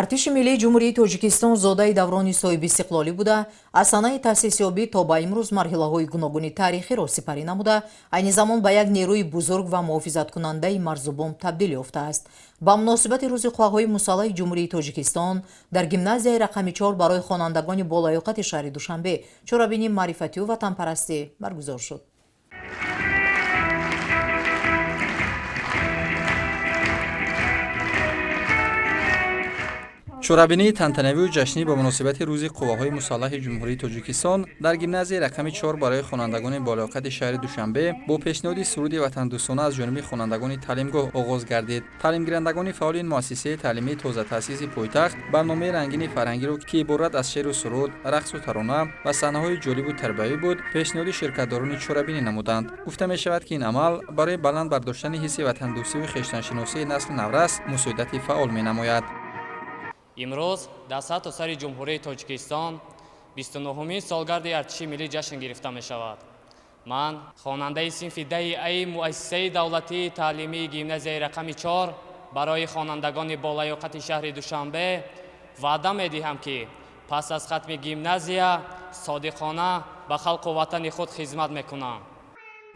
Артиши миллии Ҷумҳурии Тоҷикистон зодаи даврони соҳибистиқлолӣ буда, аз санаи таъсисёбӣ то ба имрӯз марҳилаҳои гуногуни таърихиро сипарӣ намуда, айни замон ба як нерӯи бузург ва муҳофизаткунандаи марзубум табдил ёфтааст. Ба муносибати Рӯзи қувваҳои мусаллаҳи Ҷумҳурии Тоҷикистон дар гимназияи рақами 4 барои хонандагони болаёқати шаҳри Душанбе чорабинии маърифатию ватанпарастӣ баргузор шуд. Чорабинии тантанавию ҷашнӣ ба муносибати Рӯзи қувваҳои мусаллаҳи Ҷумҳурии Тоҷикистон дар гимназияи рақами 4 барои хонандагони болаёқати шаҳри Душанбе бо пешниҳоди суруди ватандӯстона аз ҷониби хонандагони таълимгоҳ оғоз гардид. Таълимгирандагони фаъоли ин муассисаи таълимии тозатаъсиси пойтахт барномаи рангини фарҳангиро, ки иборат аз шеъру суруд, рақсу тарона ва саҳнаҳои ҷолибу тарбиявӣ буд, пешниҳоди ширкатдорони чорабинӣ намуданд. Гуфта мешавад, ки ин амал барои баланд бардоштани ҳисси ватандӯстиву хештаншиносии насли наврас мусоидати фаъол менамояд. Имрӯз дар сартосари Ҷумҳурии Тоҷикистон 29-ҳумин солгарди Артиши миллӣ ҷашн гирифта мешавад. Ман, хонандаи синфи 10-и аи муассисаи давлатии таълимии гимназияи рақами 4 барои хонандагони болаёқати шаҳри Душанбе, ваъда медиҳам, ки пас аз хатми гимназия содиқона ба халқу ватани худ хизмат мекунам.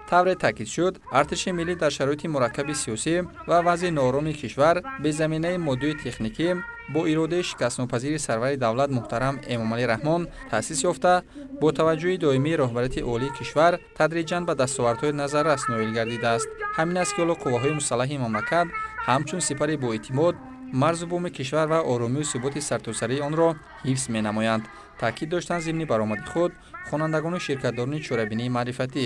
Тавре таъкид шуд, артиши миллӣ дар шароити мураккаби сиёсӣ ва вазъи ноороми кишвар, безаминаи моддию техникӣ, бо иродаи шикастнопазири сарвари давлат муҳтарам Эмомалӣ Раҳмон таъсис ёфта, бо таваҷҷӯҳи доимии роҳбарияти олии кишвар тадриҷан ба дастовардҳои назаррас ноил гардидааст. Ҳамин аст, ки ҳоло қувваҳои мусаллаҳи мамлакат ҳамчун сипари боэътимод марзу буми кишвар ва оромию суботи сартосарии онро ҳифз менамоянд, таъкид доштанд зимни баромади худ хонандагону ширкатдорони чорабинии маърифатӣ.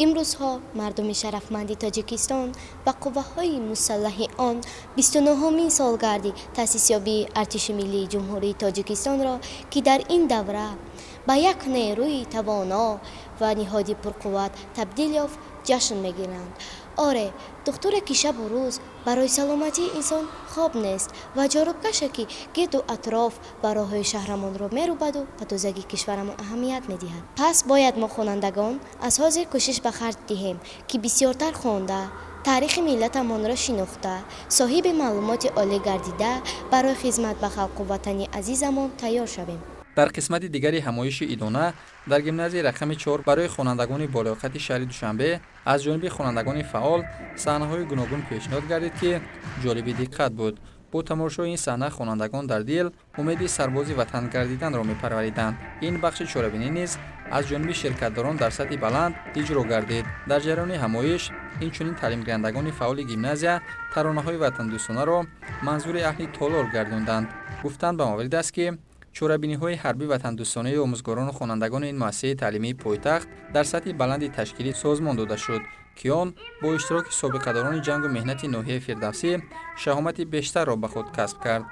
Имрӯзҳо мардуми шарафманди Тоҷикистон ва қувваҳои мусаллаҳи он 29-ҳумин солгарди таъсисёбии Артиши миллии Ҷумҳурии Тоҷикистонро, ки дар ин давра ба як нерӯи тавоно ва ниҳоди пурқувват табдил ёфт, ҷашн мегиранд. Оре, духтуре, ки шабу рӯз барои саломатии инсон хоб нест, ва ҷорубкаше, ки гирду атроф ва роҳҳои шаҳрамонро мерӯбаду ба тозагии кишварамон аҳамият медиҳад. Пас бояд мо, хонандагон, аз ҳозир кӯшиш ба харҷ диҳем, ки бисёртар хонда, таърихи миллатамонро шинохта, соҳиби маълумоти олӣ гардида, барои хизмат ба халқу ватани азизамон тайёр шавем. Дар қисмати дигари ҳамоиши идона дар гимназияи рақами 4 барои хонандагони болаёқати шаҳри Душанбе аз ҷониби хонандагони фаъол саҳнаҳои гуногун пешниҳод гардид, ки ҷолиби диққат буд. Бо тамошои ин саҳна хонандагон дар дил умеди сарбози ватан гардиданро мепарвариданд. Ин бахши чорабинӣ низ аз ҷониби ширкатдорон дар сатҳи баланд иҷро гардид. Дар ҷараёни ҳамоиш инчунин таълимгирандагони фаъоли гимназия таронаҳои ватандӯстонаро манзури аҳли толор гардонданд. Гуфтан ба маврид аст, ки чорабиниҳои ҳарбӣ ватандӯстонаи омӯзгорону хонандагони ин муассисаи таълимии пойтахт дар сатҳи баланди ташкилӣ созмон дода шуд, ки он бо иштироки собиқадорони ҷангу меҳнати ноҳияи Фирдавсӣ шаҳомати бештарро ба худ касб кард.